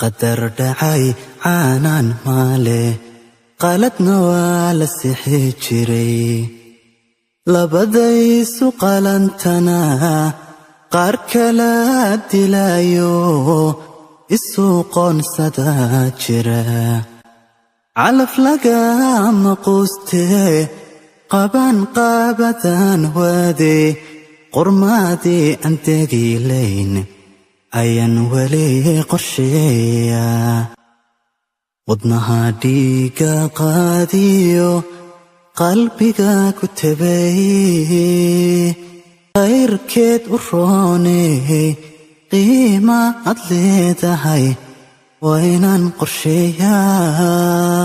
Qadar dhacay caanaan maale, qaladna waa la sixi jiray. Labadaysu qalantana qaar kala dilaayo, isu qoonsadaa jira. Calaf lagama quustee, qaban qaabadan waade, qormaadii aan degilayn ayaan weli qorsheeyaa. Wadnaha dhiiga qaadiyo qalbiga ku tabay, khayrkeed u rooney, qiima ad leedahay waa inaan qorsheeyaa,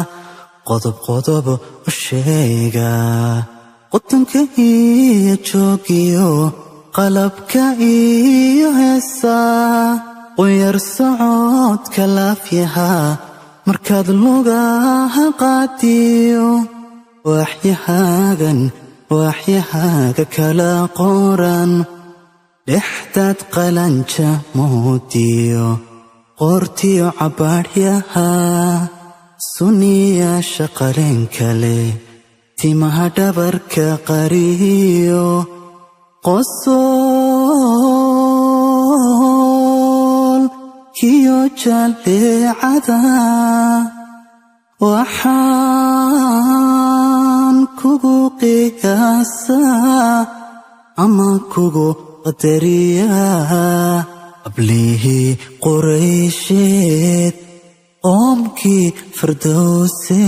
qodob qodob u sheegaa. Qutanka iyo joogiyo qalabka iyo heesaa, qunyar socodka laafyaha markaad lugaha qaadiyo, waaxyahaagan waaxyahaaga kala qoran, dhexdaad qalanja moodiyo, qoortiyo cabbaadhyaha, suniyaasha qareenka leh, timaha dhabarka qariyo, qosool kiyo jaleecada, waxaan kugu qiyaasaa ama kugu qadariyaa ablihii Quraysheed, qoomkii Fardowse.